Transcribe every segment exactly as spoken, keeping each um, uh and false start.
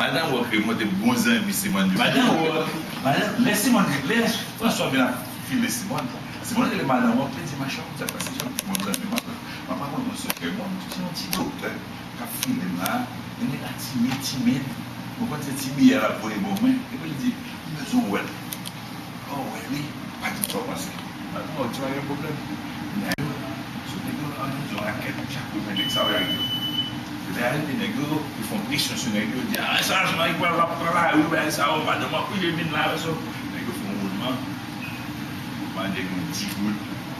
Madan Wòk remonte bon zanmi Simòn. Madan Wòk, madan, lè Simòn, lè Franswa vin ap file Simòn, Simòn rele madan Wòk, li di, "Machè, ou sa pase, jan bon zanmi m ap, m ap aprann yon sekrè." Bon, se yon ti doktè k ap file m la, li nèg la timid, timid. Ou konn se ti biyè l ap voye ban mwen. Epi li di, "M bezwen wè l." Ò, wè li, pa di sa w panse. Madan Wòk di pa gen pwoblèm. Nèg yo, sou nèg yo, ann di yon rakèt, chak kou jwenn nèg sa yo arete yo. Yo te arete nèg yo, yo fè yon presyon sou nèg yo, yo di, "A, sa, se nèg pral, l ap pran lari, bagay sa yo, madan Wòk ap priye vin la, sa." Nèg yo fè yon woulman, woulman nèg yo dis goud,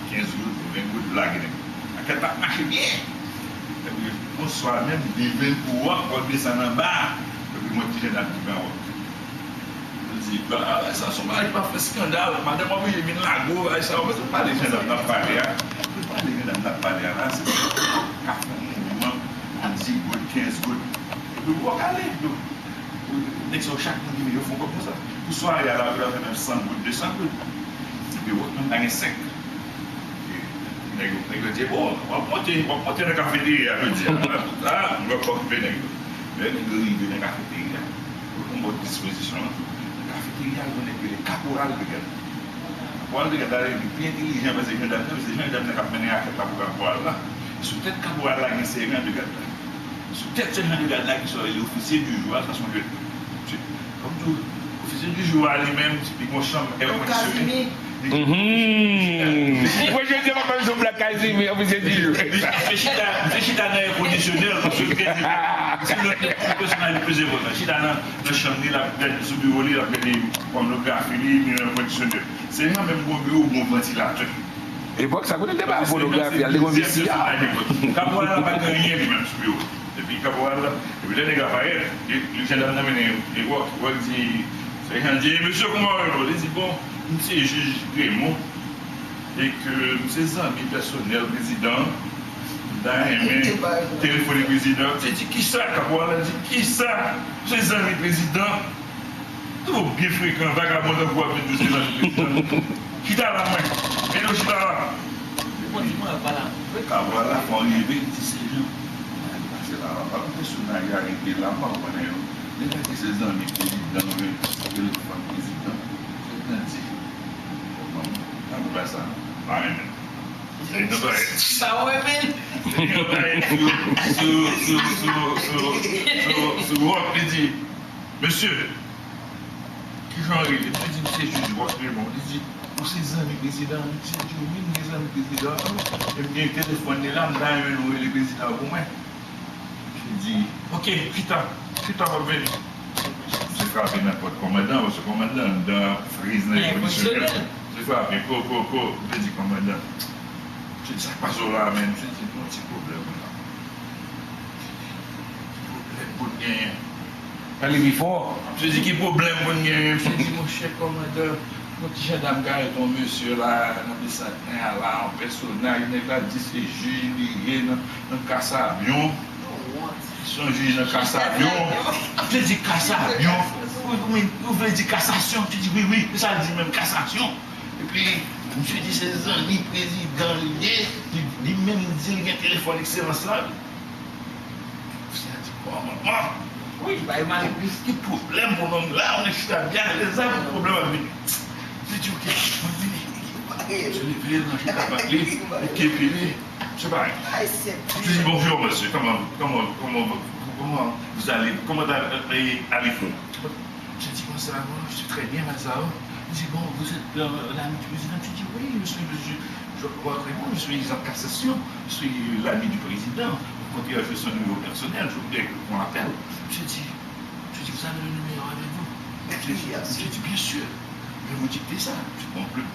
kenz goud, ven goud, lage nèg yo. Rakèt la ap mache byen. Epi, yon swa menm, li vin pou Wòk, Wòk desann anba, epi yon ti jennaj ki pran Wòk. Yo di, "Ba, sa se yon bagay ki pa fè eskandal, madan Wòk oblije vin lage w, bagay sa yo." Paske w pale jan dam nan ap pale a, w pale jan dam nan ap pale a la, se ka fè yon mouvman, yon dis goud, kenz goud. Epi w ale, nèg sa yo chak moun ki vini, yo fè yon kòb konsa. Pou sware a la, yo fè menm san goud, de san goud. Epi Wòk menm pa gen senk. Nèg yo, nèg yo di, "Bon, w ap monte, w ap monte nan kafeterya a jodi a." A, m poko okipe nèg yo. Lè nèg yo rive nan kafeterya a, yo pran bò dispozisyon an. Nan kafeterya a, gen yon nèg rele Kaporal Brigad. Kaporal Brigad la, li pi entèlijan pase jandam nan, se jandam nan k ap mennen rakèt la pou kaporal la. Sou tèt kaporal la, gen sèjan de gad la. Sou tèt sèjan de gad la, ki sou li ofisye di jou a, sa se yon jèn. Kòm tou, ofisye di jou a li menm, li gen yon chanm è kondisyone. Mhm. Mwen, jodi a, m ap fè yon blag Kazimi, ofisye di jou. Li, li chita, li chita nan è kondisyonèl, paske l trè enpòtan. Se lòt nèg ki pèsonaj li pi enpòtan. Chita nan, nan chanm li, l ap gade sou biwo li, l ap gade pònografi li, li nan è kondisyonèl. Sèjan menm gon biwo, gon vantilatè. Epòk sa, kote l te bay pònografi a, l te gon V C R. Kaporal la pa gen anyen li menm sou biwo. Epi kaporal la, epi lè nèg la parèt, li, li jandam nan mennen, e Wòk, Wòk di, sèjan di, "Mesye, kòman w rele w?" Li di, "Bon, m se jij Raymond, e ke m se zanmi pèsonèl prezidan, m ta renmen telefone prezidan." Misye di, "Kisa?" Kaporal la di, "Kisa? M se zanmi prezidan?" Twò byen frekan, vagabon tankou w ap vin di w se zanmi prezidan. Chita la, mwen. Mete w chita la. Bon, di mwen, pa la. Kaporal la fè yon leve, li di, "Sèjan, bagay pase la, pa konn pèsonaj yo arete la, m pa konprann anyen non." Nèg la di se zanmi prezidan, men telefòn prezidan. Prezidan di, "Bon, manman, pa konn bagay sa, pa renmen." Sa w renmen? Sou, sou, sou, sou, sou, sou, sou, sou Wòk, li di, "Mesye, kijan w rele?" Misye di, "M se jij Wòk Raymond." Li di, "Ou se zanmi prezidan an?" Misye di, "Wi, m se zanmi prezidan an. E m gen telefòn li la, m ta renmen nou rele prezidan an pou mwen." Misye di, "Oke, chita, chita, m ap vini." Misye frape nan pòt kòmandan, paske kòmandan anndan friz nan è kondisyonè. Misye frape, ko, ko, ko, misye di, "Kòmandan." Misye di, "Sa k pase w la a menm?" Misye di, "Gon ti pwoblèm la." Ki pwoblèm pou n genyen? Pale pi fò. Misye di, "Ki pwoblèm pou n genyen?" Misye di, "Monchè kòmandan, yon ti jandam k arete yon mesye la nan Bisanten an la, yon pèsonaj, nèg la di se jij li ye nan, nan Kasabyon." Se yon jij nan Kasabyon. Misye di, "Kasabyon? Ou, ou, ou vle di kasasyon?" Misye di, "Wi, wi, se sa l di menm, kasasyon." Epi, misye di se zanmi prezidan li ye, li, li menm di l gen telefòn ekselans la. Misye a di, "Bon, manman, wi, bay maliplis, ki pwoblèm pou nonm la, ou nan chita byen alèz la, ki pwoblèm ap vini?" Misye di, "Oke, mwen vini." Misye leve, l nan chita pa li, oke, epi li, misye pa. Misye di, "Bonjour, monsieur, comment, comment, comment, comment vous allez, comment allez-vous?" Misye di konsa, "Bon, je suis très bien, Lazaro." Li di, "Bon, vous êtes, euh, l'ami du président?" Misye di, "Oui, je suis, je, je, je, je suis en cassation, je suis l'ami du président. Au contraire, je suis son numéro personnel, je voudrais qu'on l'appelle." Misye di, misye di, "Vous avez le numéro avec vous?" Misye di, "Bien sûr." Li dikte sa, misye pran plim.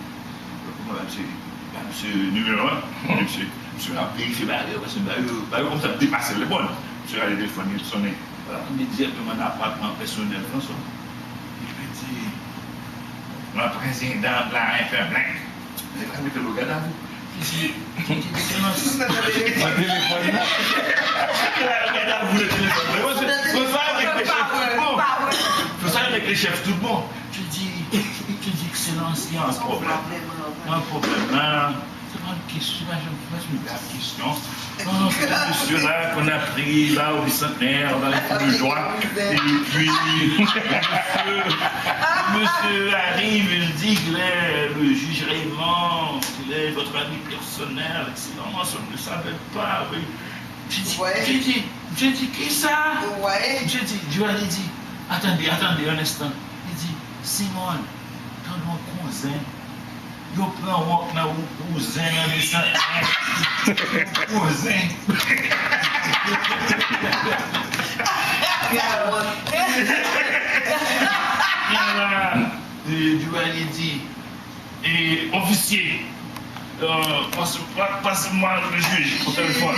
Kòman misye, ba misye nimewo an, misye, misye ap verifye bagay yo, paske bagay yo, bagay yo kòmanse ap depase l, bon. Misye gade telefòn li, sonnen. Imedyatman nan apatman pèsonèl Franswa. Epi di, "Mwen prezidan la Repiblik." Li pa mete l o gadavou. Li di, "Ekselans." Nan telefòn nan. Li pa o gadavou nan telefòn nan. Konsa avèk le chèf tout bon. Konsa avèk le chèf tout bon. Je dis, je dis, Excellence, il y a un problème. Il y a un problème là. Mwen kesyon, mwen janm fè sou gad kesyon. Non, se mesye la qu'on a pris là au bicentenaire dans les foulées de joie. Et puis, monsieur, monsieur arrive, il dit qu'il est le juge Raymond, qu'il est votre ami personnel, et cetera. Moi, je ne le savais pas, oui. J'ai dit, j'ai dit, j'ai dit, qui ça? J'ai dit, Joel, il dit, attendez, attendez un instant. Il dit, Simon, tande yon konzen. Yo pran wòk nan ou kouzen nan desann. Kouzen. Ala, e, Duvalier di, e, ofisye, e, pase, pa- pase mwa le jij o telefòn.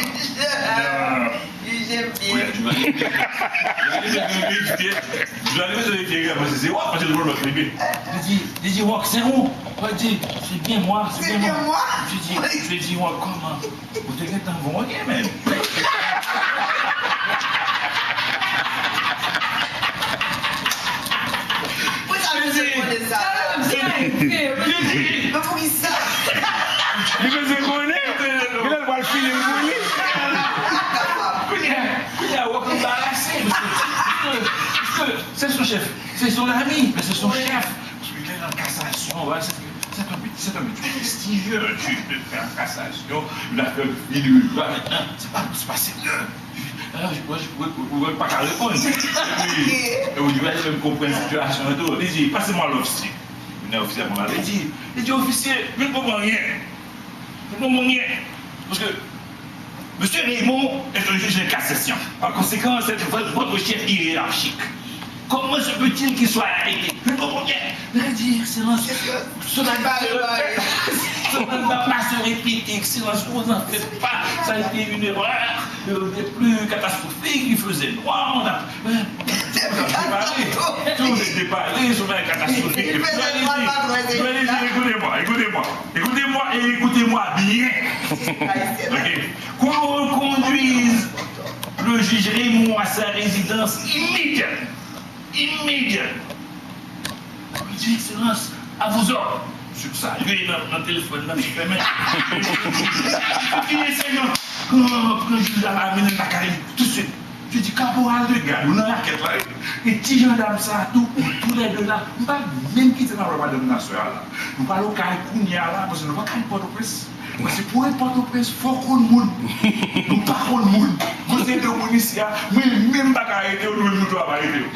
E, Duvalier di, Duvalier bezwen verifye, Duvalier bezwen verifye reyèlman si se wòk, paske l wòk li di, li di, wòk se ou. Mwen di, c'est bien moi, c'est bien moi. Je dis, je dis, wòk kòman? Ou te gentan voye menm. Pou sa, mesye konnen sa. Men pou ki sa? Li bezwen konnen. Genlè l pral fini l pou li. Kounye a, kounye a, wòk anbarase, paske, paske c'est son chef, c'est son ami, mais c'est son chef. Paske lè nan kasasyon, wè, c'est, c'est un, c'est un métier prestigieux, un juge de paix en cassation, une affaire de viol, là, maintenant, c'est pas, c'est pas sérieux. Ah, je, je, je, je, je pa ka reponn. Epi, e ou di, menm konprann sitiyasyon an tou. Li di, pase mwa lòfisye. Vin nan ofisye a, li di, li di, ofisye, vin konprann anyen. Vin konprann anyen. Paske Monsieur Raymond est un juge de cassation. Par conséquent, c'est votre, votre chef hiérarchique. Comment se peut-il qu'il soit arrêté? Je ne comprends rien. Il a dit, Excellence, cela ne va, cela ne va pas se répéter, Excellence, ne vous en faites pas. Ça a été une erreur, euh, des plus catastrophiques. Il faisait noir, on a, euh, on a dépalé. On a dépalé, c'est une catastrophique. Il faisait noir, pas très évident. Écoutez-moi, écoutez-moi. Écoutez-moi et écoutez-moi bien. Ok. Qu'on reconduise le juge Raymond à sa résidence immédiatement. Immédiatement. Monsieur Excellence, à vos ordres. Monsieur salye nan, nan telefòn nan, li fèmen. Fini sèyans. Pran, pran jij la, la mennen l lakay li, tout swit. Je dis, kaporal de gad, ou nan rakèt la, wi. E ti jandam sa a tou, tou lè de la, m pa menm kite nan bra madanm nan aswè a la. Nou pral okay kounye a la, paske nou pa ka rive Pòtoprens. Paske pou rive Pòtoprens, fò w konn moun. Nou pa konn moun. Kote de moun isi a, mwen menm m pa ka rete yo, nou menm nou tou pa rete yo.